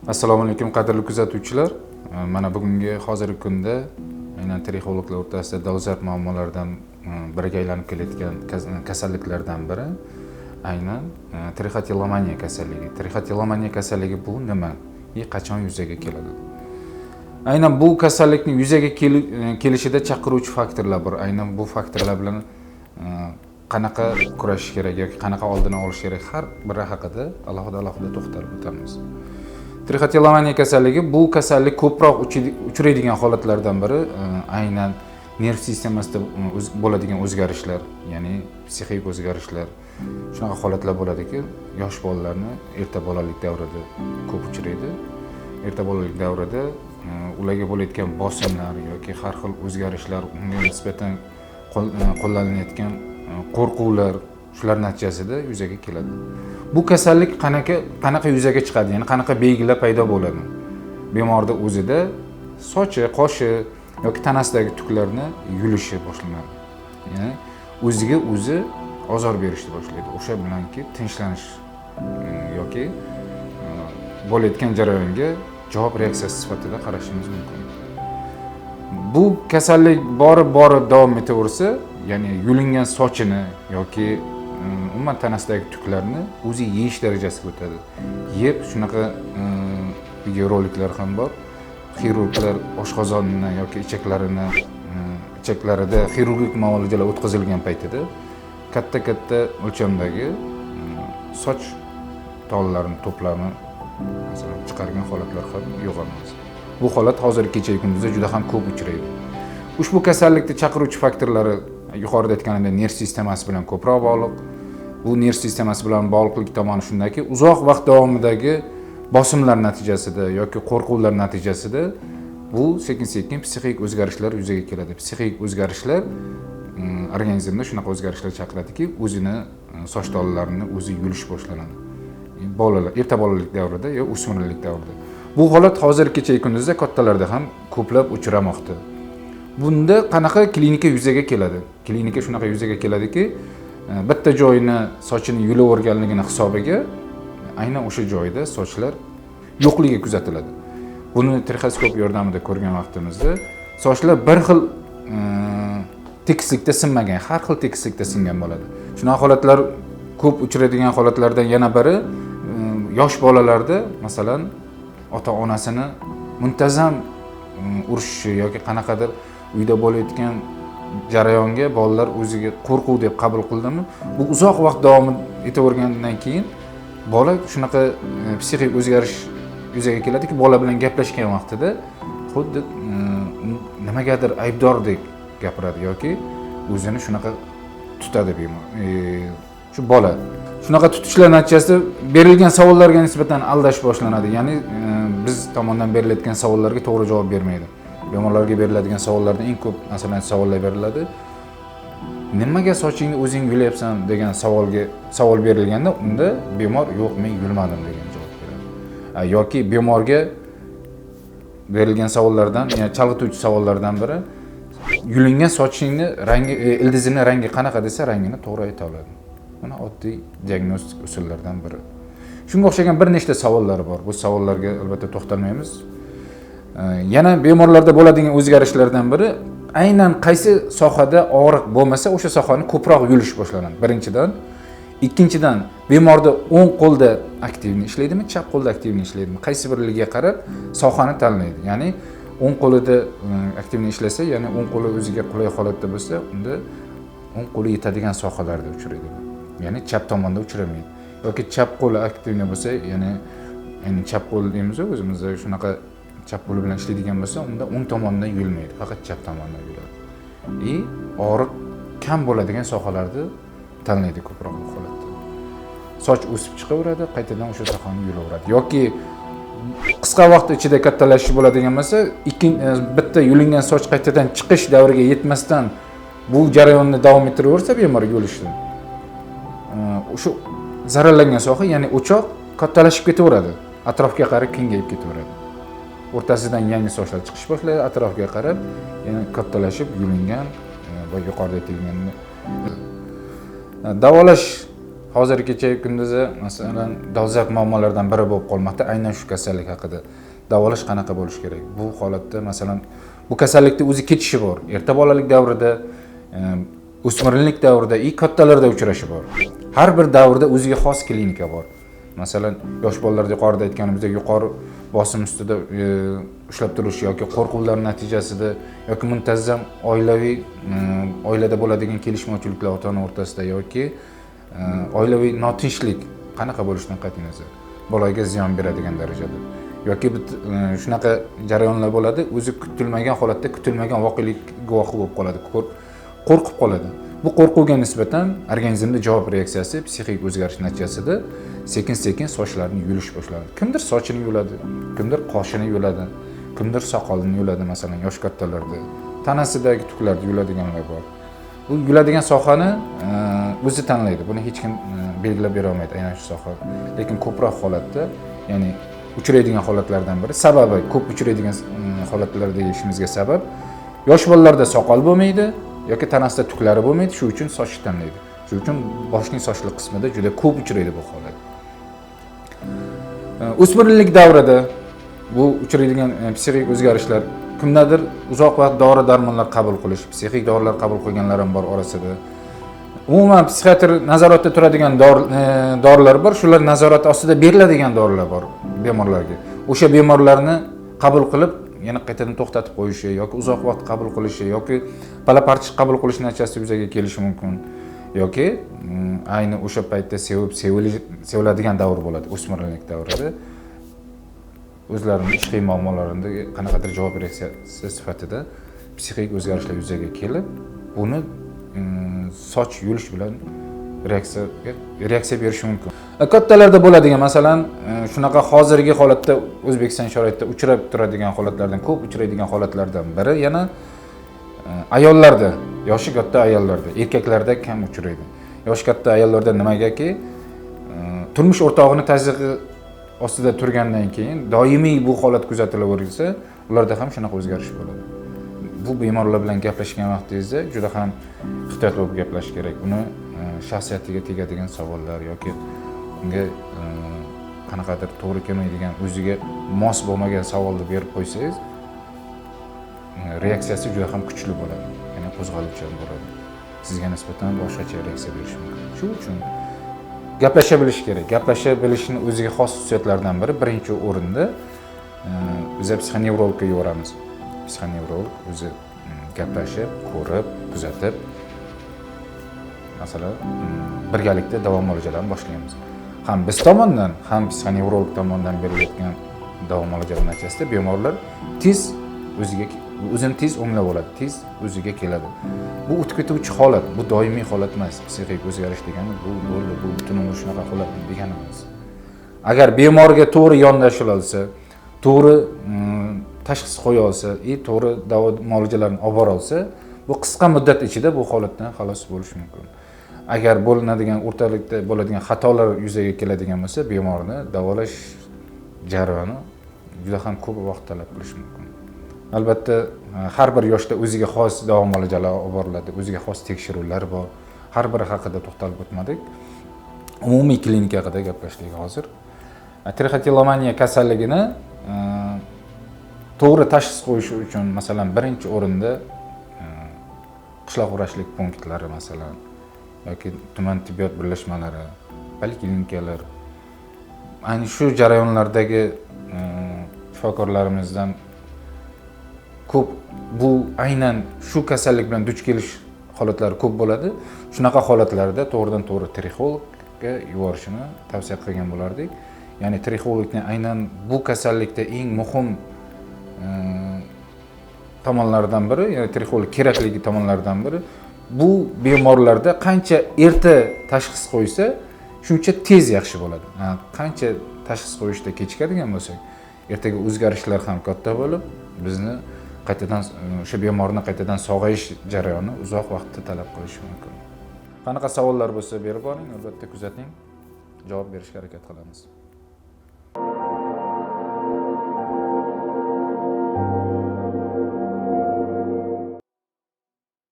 Assalomu alaykum, qadrli kuzatuvchilar. Mana bugungi hozirgi kunda aynan trixologlar o'rtasida dolzarb muammolardan biriga aylanib kelayotgan kasalliklardan biri aynan trixotillomaniya kasalligi. Trixotillomaniya kasalligi bu nima и qachon yuzaga keladi? Aynan bu kasallikni yuzaga kelishida chaqiruvchi faktorlar bor. Aynan bu faktorlar bilan qanaqa kurashish kerak yoki qanaqa oldini olish kerak, har biri haqida alohida alohida to'xtalib o'tamiz. Trixotillomaniya kasalligi, bu kasallik ko'proq uchraydigan holatlardan biri aynan nerv sistemasida bo'ladigan o'zgarishlar, ya'ni psixik o'zgarishlar. Shunaqa holatlar bo'ladiki, yosh bolalarni erta bolalik davrida ko'p uchraydi. Erta bolalik davrida ularga bo'layotgan bosimlar yoki har xil o'zgarishlar, unga nisbatan qo'llanilayotgan qo'rquvlar, shular natijasida yuzaga keladi. Bu kasallik qanaqa yuzaga chiqadi, ya'ni qanaqa belgilar paydo bo'ladi? Bemorda o'zida sochi, qoshi yoki tanasidagi tuklarni yulishi boshlanadi. Ya'ni o'ziga o'zi ozor berishni boshlaydi. O'sha bilanki tinchlanish yoki bo'layotgan jarayonga javob reaksiyasi sifatida qarashimiz mumkin. Bu kasallik borib borib davom etaversa, ya'ni yulingan sochini yoki umuman tanasidagi tuklarni o'zi yeyish darajasiga o'tadi. Yeb, shunaqa videoroliklar ham bor. Xirurglar oshqozonini yoki ichaklarida xirurgik muolajalar o'tkazilgan paytida katta katta o'lchamdagi soch tolalarini to'plami, masalan, chiqargan holatlar ham yo'q emas. Bu holat hozir kecha kunduzda juda ham ko'p uchraydi. Ushbu kasallikni chaqiruvchi faktorlari, yuqorida aytganimdek, nerv sistemasi bilan ko'proq bog'liq. Bu nerv sistemasi bilan bog'liqlik tomoni shundaki, uzoq vaqt davomidagi bosimlar natijasida yoki qo'rquvlar natijasida bu sekin-sekin psixik o'zgarishlar yuzaga keladi. Psixik o'zgarishlar organizmda shunaqa o'zgarishlar chaqiradiki, o'zini soch tolalarini o'zi yulish boshlanadi. Bolalar erta bolalik davrida yo o'smirlik davrida. Bu holat hozir kecha kunduzda kattalarda ham ko'plab uchramoqda. Bunda qanaqa klinika yuzaga keladi? Klinika shunaqa yuzaga keladiki, bitta joyini sochini yulaverganligini hisobiga aynan o'sha joyda sochlar yo'qligi kuzatiladi. Buni trixoskop yordamida ko'rgan vaqtimizda sochlar bir xil tekislikda sinmagan, har xil tekislikda singan bo'ladi. Shunaqa holatlar ko'p uchraydigan holatlardan yana biri yosh bolalarda, masalan, ota-onasini muntazam urishishi yoki qanaqadir uyda bo'layotgan jarayonga bolalar o'ziga qo'rquv deb qabul qildimi, bu uzoq vaqt davom etavergandan keyin bola shunaqa psixik o'zgarish yuzaga keladiki, bola bilan gaplashgan vaqtida xuddi nimagadir aybdordek gapiradi yoki o'zini shunaqa tutadi bemor. Shu bola shunaqa tutishlar natijasida berilgan savollarga nisbatan aldash boshlanadi. Ya'ni biz tomondan berilayotgan savollarga to'g'ri javob bermaydi. Bemorlarga beriladigan savollardan eng ko'p, masalan, savollar beriladi. Nimaga sochingni o'zing yulyapsan degan savolga savol berilganda, unda bemor "Yo'q, men yulmadim" degan javob beradi. Yoki bemorga berilgan savollardan, ya'ni chalg'ituvchi savollardan biri, yulingan sochingni rangi, ildizini rangi qanaqa desa, rangini to'g'ri ayta oladi. Mana oddiy diagnostik usullardan biri. Shunga o'xshagan bir nechta savollar bor. Bu savollarga albatta to'xtalmaymiz. Yana bemorlarda bo'ladigan o'zgarishlardan biri, aynan qaysi sohada og'riq bo'lmasa, o'sha sohani ko'proq yulish boshlanadi. Birinchidan, ikkinchidan, bemorda o'ng qo'lda активный ishlaydimi, chap qo'lda активный ishlaydimi, qaysi birligiga qarab sohani tanlaydi. Ya'ni o'ng qo'lida активный ishlasa, ya'ni o'ng qo'li o'ziga qulay holatda bo'lsa, unda o'ng qo'li yetadigan sohalarda uchraydi. Ya'ni chap tomonda uchramaydi. Yoki chap qo'li активный bo'lsa, ya'ni chap qo'l deymiz o'zimizda, shunaqa chap qo'li bilan ishlaydigan bo'lsa, unda o'ng tomondan yulmaydi, faqat chap tomondan yuladi. И og'riq kam bo'ladigan sohalarni tanlaydi ko'proq bu holatda. Soch o'sib chiqaveradi, qaytadan o'sha sohani yulaveradi. Yoki qisqa vaqt ichida kattalashish bo'ladigan bo'lsa, bitta yulingan soch qaytadan chiqish davriga yetmasdan bu jarayonni davom ettiraversa bemor yulishni, o'sha zararlangan soha, ya'ni o'choq kattalashib ketaveradi, atrofga qarab kengayib ketaveradi. O'rtasidan yangi sochlar chiqish boshlaydi, atrofga qarab yana kattalashib yulingan va yuqorida aytilgan. Davolash Hozir kecha kunduzi masalan dolzarb muammolardan biri bo'lib qolmoqda aynan shu kasallik haqida. Davolash qanaqa bo'lishi kerak? Bu holatda masalan bu kasallikni o'zi ketishi bor. Erta bolalik davrida, o'smirlik davrida и kattalarda uchrashi bor. Har bir davrda o'ziga xos klinika bor. Masalan, yosh bolalarda yuqorida aytganimizdek yuqori bosim ustida ushlab turish yoki qo'rquvlar natijasida yoki muntazam oilaviy oilada bo'ladigan kelishmovchiliklar ota-ona o'rtasida yoki oilaviy notinchlik qanaqa bo'lishidan qat'iy nazar bolaga ziyon beradigan darajada yoki shunaqa jarayonlar bo'ladi, o'zi kutilmagan holatda kutilmagan voqelik guvohi bo'lib qoladi, qo'rqib qoladi. Bu qo'rquvga nisbatan organizmda javob reaksiyasi psixik o'zgarish natijasida sekin-sekin sochlarni yulish boshlanadi. Kimdir sochini yuladi, kimdir qoshini yuladi, kimdir soqolini yuladi, masalan, yosh kattalarda tanasidagi tuklarni yuladiganlar bor. Bu yuladigan sohani o'zi tanlaydi. Buni hech kim belgilab bera olmaydi aynan shu soha. Lekin ko'proq holatda, ya'ni uchraydigan holatlardan biri, sababi ko'p uchraydigan holatlar deyishimizga sabab, yosh bolalarda soqol bo'lmaydi yoki tanasida tuklari bo'lmaydi, shu uchun soch tanlaydi. Shu uchun boshning sochli qismida juda ko'p uchraydi bu holat. O'smirlik davrida bu uchraydigan psixik o'zgarishlar, kimdadir uzoq vaqt dori-darmonlar qabul qilish, psixik dorilar qabul qilganlar ham bor orasida. Umuman psixiatr nazoratda turadigan dorilar bor, shular nazorati ostida beriladigan dorilar bor bemorlarga. O'sha bemorlarni qabul qilib, yana qaytadan to'xtatib qo'yishi yoki uzoq vaqt qabul qilishi yoki pala-parcha qabul qilish natijasida yuzaga kelishi mumkin. Yoki ayni o'sha paytda seviladigan davr bo'ladi, o'smirlik davrida. O'zlarining ishqiy muammolarini qanaqadir javob reaksiyasi sifatida psixik o'zgarishlar yuzaga kelib, buni soch yulish bilan reaksiya berishi mumkin. Kattalarda bo'ladigan, masalan, shunaqa hozirgi holatda O'zbekiston sharoitida uchrab turadigan holatlardan, ko'p uchraydigan holatlardan biri yana ayollarda, yoshi katta ayollarda, erkaklarda kam uchraydi. Yoshi katta ayollarda nimagaki, turmush o'rtog'ini tazyiqi ostida turgandan keyin doimiy bu holat kuzatilaversa, ularda ham shunaqa o'zgarish bo'ladi. Bu bemorlar bilan gaplashgan vaqtingizda juda ham ehtiyotli bo'lib gaplashish kerak. Uni shaxsiyatiga tegadigan savollar yoki unga qanaqadir to'g'ri kelmaydigan, o'ziga mos bo'lmagan savolni berib qo'ysangiz, reaksiyasi juda ham kuchli bo'ladi, ya'ni qo'zg'aluvchan bo'ladi. Sizga nisbatan boshqacha reaksiya berishi mumkin. Shu uchun gaplasha bilish kerak. Gaplasha bilishning o'ziga xos xususiyatlaridan biri birinchi o'rinda biz psixonevrologga yuboramiz. Psixonevrolog o'zi gaplashib, ko'rib, kuzatib, masalan, birgalikda davo muolajalarini boshlaymiz. Ham biz tomondan, ham psixonevrolog tomonidan berilayotgan davo muolajalari natijasida bemorlar tez o'zini tez o'nglab oladi, tez o'ziga keladi. Bu o'tib ketuvchi holat, bu doimiy holat emas. Psixik o'zgarish degani bu bo'ldi, bu butun umr shunaqa holat degani emas. Agar bemorga to'g'ri yondashilsa, to'g'ri tashxis qo'ya olsa, to'g'ri davo muolajalarini olib bora olsa, bu qisqa muddat ichida bu holatdan xalos bo'lish mumkin. Agar bo'linadigan o'rtalikda bo'ladigan xatolar yuzaga keladigan bo'lsa, bemorni davolash jarayoni juda ham ko'p vaqt talab qilishi mumkin. Albatta, har bir yoshda o'ziga xos davo muolajalari olib boriladi, o'ziga xos tekshiruvlar bor. Har biri haqida to'xtalib o'tmadik. Umumiy klinika haqida gaplashdik hozir. Trixotilomaniya kasalligini to'g'ri tashxis qo'yish uchun, masalan, birinchi o'rinda qishloq vrachlik punktlari, masalan, yoki tuman tibbiyot birlashmalari, poliklinikalar, ayni shu jarayonlardagi shifokorlarimizdan ko'p bu aynan shu kasallik bilan duch kelish holatlari ko'p bo'ladi. Shunaqa holatlarda to'g'ridan to'g'ri trixologga yuborishini tavsiya qilgan bo'lardik. Ya'ni trixologni aynan bu kasallikda eng muhim tomonlaridan biri, ya'ni trixolog kerakligi tomonlaridan biri, bu bemorlarda qancha erta tashxis qo'ysa, shuncha tez yaxshi bo'ladi. Qancha tashxis qo'yishda kechikadigan bo'lsak, ertaga o'zgarishlar ham katta bo'lib, bizni qaytadan o'sha bemorni qaytadan sog'ayish jarayoni uzoq vaqtni talab qilishi mumkin. Qanaqa savollar bo'lsa berib boring, albatta kuzating, javob berishga harakat qilamiz.